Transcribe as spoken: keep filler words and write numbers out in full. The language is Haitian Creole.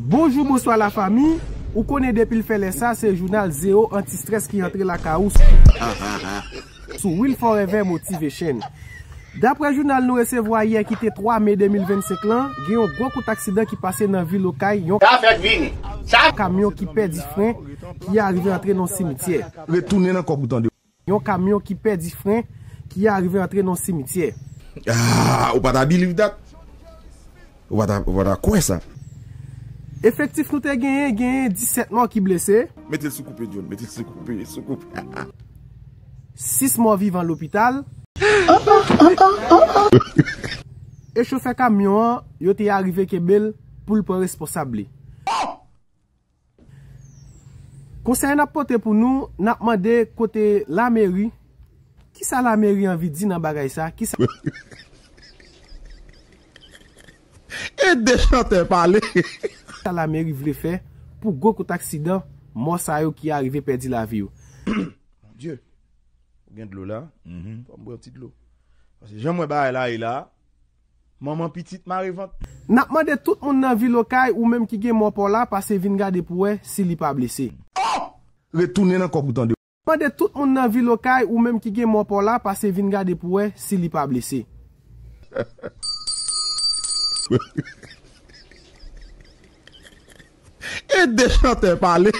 Bonjou, bonswa lafanmi. Ou konnen depi l fè lè sa, se jounal Zero Anti Stress ki antre lakay ou sou Will Forever Motivation. Daprè jounal nou resevwa yè ki te twa me de mil vennsenk lan, gen yon gwo kout aksidan ki pase nan vil Okay, yon kamyon ki pèdi fren ki arive antre nan yon simityè. Retounen nan kòk ou tande. Yon kamyon ki pèdi fren ki arive antre nan yon simityè. Ah, ou pa ta believe that? Ou pa ta, ou pa ta kwè sa? Efektif nou te genyen, genyen disèt mò ki blese. Mete l sou koupe, John. Mete l sou koupe, sou koupe. Sis mò vivan lopital. E chofè kamyon an, yo te arive kenbe l pou l pran responsab li. Konsèy n ap pote pou nou, n ap mande kote lameri. Kisa lameri anvi di nan bagay sa? Kisa... Ede chantè pale. Kisa lameri vle fè pou gwo kout aksidan mò sa yo ki arive pèdi lavi yo? Bondye, ou gen dlo la? Fò m bwè yon ti dlo. Paske jan m wè bagay la ye la, manman pitit mare vant. N ap mande tout moun nan vil Okay, ou menm ki gen mò pa w la, pase vin gade pou wè si li pa blese. Oh! Retounen nan kòk ou tande. Mande tout moun nan vil Okay, ou menm ki gen mò pa w la, pase vin gade pou wè si li pa blese. Ede chantè pale.